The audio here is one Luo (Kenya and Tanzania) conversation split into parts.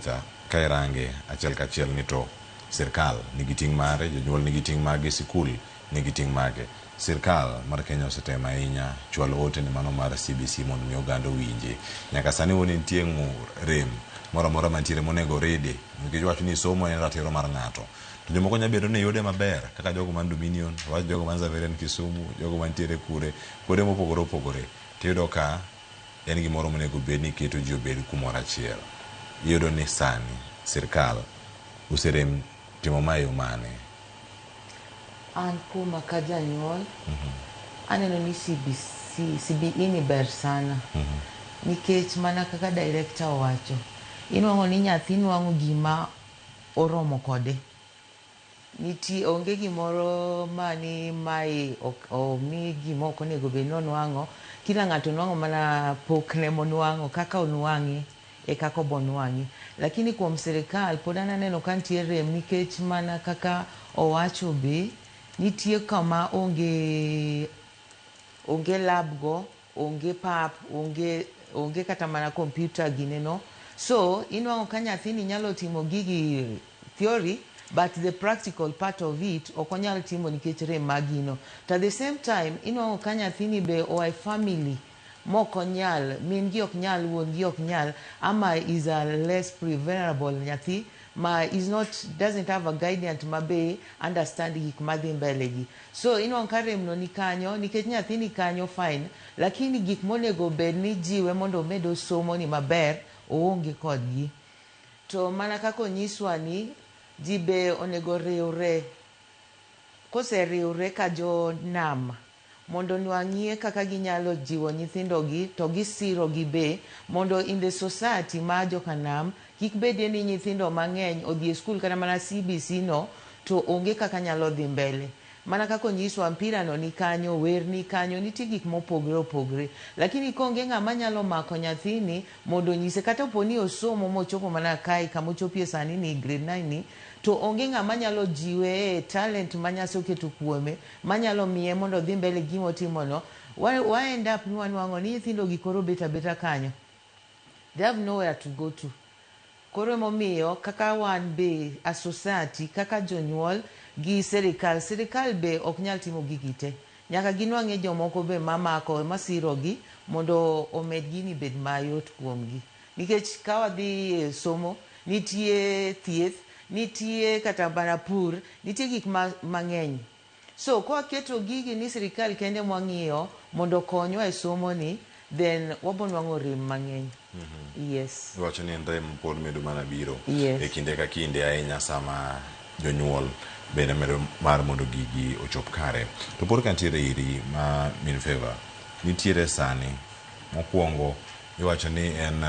Tabitha, ka irange achiel kachiel ni to sirkal nigi ting' mare, jonyuol nigi ting' mage, sikul nigi ting' mage. Sirkal mar Kenya osetemo ahinya chwalo ote ne mano mar CBC mondo mi oganda owinje. Nyaka sani wuoni nitie ng'ur, rem moro amora mantiere monego orede nikech iwacho ni somo en ratiro mar ng'ato. To jomoko nyalo bedo ni yude maber kaka jogo man Dominion, awach jogo man Xaverian Kisumu, jogo mantiere kure, kuonde mopogore opogore. Tiyudo ka en gimoro monego bed ni iketo ji obed kumoro achiel. Iyudo ni sani sirkal oserem timo ma e yo mane? An kuoma ka janyuol, aneno ni CBC, CBE ni ber sana. Nikech mana kaka director owacho, inuang'o ni nyathi nuang'o gima oromo kode. Nitie onge gimoro ma ni mae ok omi gima ok onego bed ni onwang'o. Kila ng'ato nwang'o mana pokne monwang'o kaka onwang'e e kaka obonwang'e. Lakini kuom sirikal pod an aneno ka nitie rem nikech mana kaka owacho be, nitie kama onge onge lab go, onge pap, onge onge kata mana kompyuta gineno. So inwang'o ka nyathini nyalo timo gigi theory but the practical part of it ok onyal timo nikech rem mar gino. To at the same time inwang'o ka nyathini be oa e family mok onyal, min gi ok nyal, wuon gi ok nyal, ama is a less vulnerable nyathi ma is not doesn't have a guidance ma be understand gik madhi mbele gi. So inwang'o ka rem no ni kanyo nikech nyathi ni kanyo fine, lakini gik monego bed ni jiwe mondo omed osomo ni maber oonge kodgi. To mana kaka onyiswa ni ji be onego riwre, koseriwre ka jo nam mondo nwang'ie kaka ginyalo jiwo nyithindo gi to gisiro gi be mondo in the society ma joka nam kik bedie ni nyithindo mang'eny odhi e skul kata mana CBC no to onge kaka nyalo dhi mbele. Mana kaka onyiswa mpira no ni kanyo, wer ni kanyo, nitie gik mopogre opogre. Lakini konge ng'ama nyalo mako nyathini mondo onyise kata opo ni osomo mochopo mana kae kamochopie sani ni grade 9 ni to onge ng'ama nyalo jiwe e talent ma Nyasaye oketo kuome manyalo miye mondo odhi mbele gi gima otimo no. Wa end up ni wanwang'o ni nyithindo gi koro bet abeta kanyo. They have nowhere to go to. Koro emomiyo kaka wan be a society kaka jonyuol gi sirikal, sirikal be ok nyal timo gigi te. Nyaka ginwang'e jomoko be mamako masiro gi mondo omed gini bed mayot kuomgi. Nikech ka wadhi e somo, nitie thieth, nitie kata mana pur, nitie gik mang'eny. So kwaketo gigi ni sirikal kende mwang'iyo mondo okonywa e somo ni, then wabonwang'o rem mang'eny. Yes. Iwacho ni en rem pod medo mana biro Yes. e kinde ka kinde ahinya sama jonyuol bende medo mar mondo gigi ochop kare. To pod kantiere iri ma min Favor, nitiere sani mokwongo iwacho ni en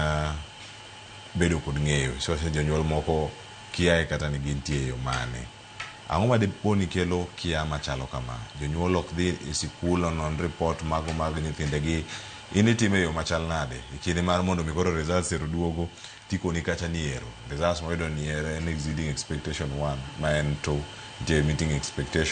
bedo kod ng'eyo. Iwacho ni jonyuol moko kiaye kata ni gintie e yo mane. Ang'o ma dipo ni kelo kia machalo kama? Jonyuol ok dhi e sikul onon report mago mag nyithindegi. In itime e yo machal nade? E kinde mar mondo mi koro results ero duogo, tikoni kacha ni ero. Results moyudo ni ero en exceeding expectation 1, ma en 2, nitie meeting expectation.